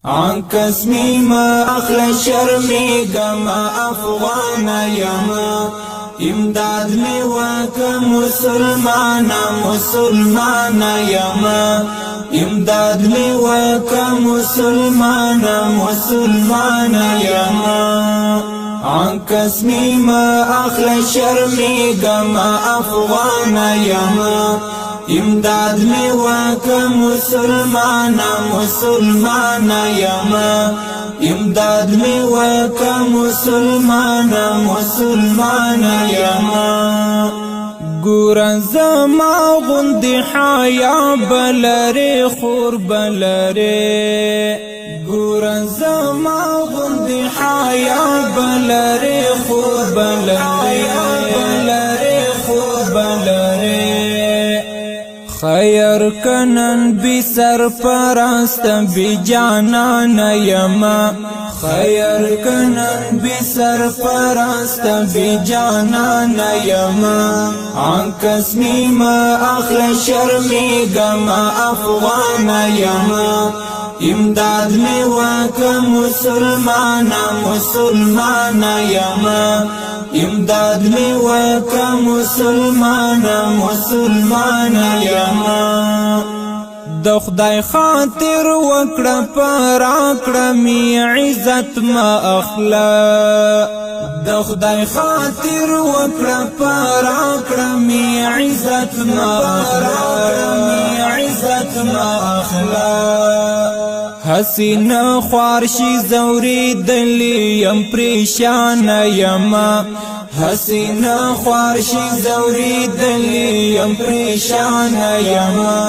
عن کسمی ما اخله شرمیږم، افغان یم. امداد می وکه مسلمان، مسلمان یم. امداد می وکه مسلمان، مسلمان یم. عن کسمی ما اخله شرمیږم، افغان یم. امداد می وکه مسلمان، مسلمان یم. امداد می وکه مسلمان، مسلمان یم. ګور زما غوندې حیا بلره، خور بلره. ګور زما غوندې حیا بلره، خور بلره، بلره، خور بلره. خیر کنن بی سر پرست بی جانان یما، خیر کنن بی سر پرست بی جانان یما. عن کسمی ما اخل شرمیږم، افغان یما. امداد می وکه مسلمان، مسلمان یما. امداد می وکه مسلمان، مسلمان یما. د خدای خاطر وکړه پر اکړه می عزت ما اخلا. د خدای خاطر وکړه پر اکړه می عزت ما اخلا، می عزت ما اخلا. حسین خوارشي زوري دلی يم، پریشان یما. حسین خوارشي زوري دلی يم، پریشان یما.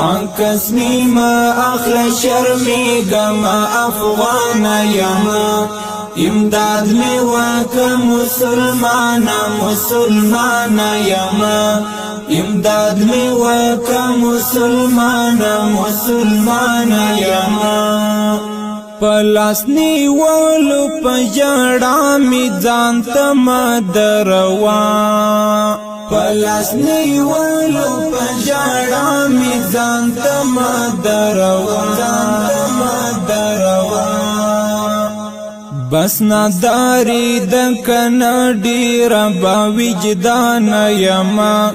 عن کسمی ما اخله شرمیږم، افغان یما. امداد می وکه مسلمان، مسلمان یما. امداد می وکه مسلمان، مسلمان یما. پلاس نیولو په ژړا می ځان ته مدروا. پلاس نیولو په ژړا می ځان ته مدروا، ځان ته مدروا. بس ناداری د کنه ډیر با وجدان یما.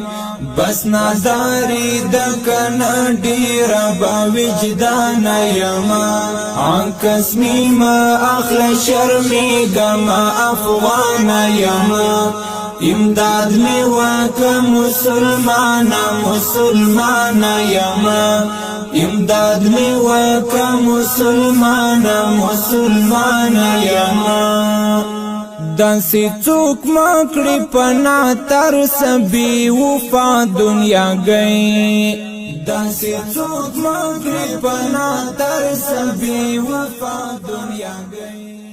بس ناداری د کنه ډیر با وجدان یما. عن کسمی ما اخله شرمیږم، افغان یما. امداد می وکه مسلمان، مسلمان یما. امداد می وکه مسلمان، مسلمان یما. داسې څوک مکړي پنا تر سبي وفا دنیا گئی. داسې څوک مکړي پنا تر سبي وفا دنیا گئی.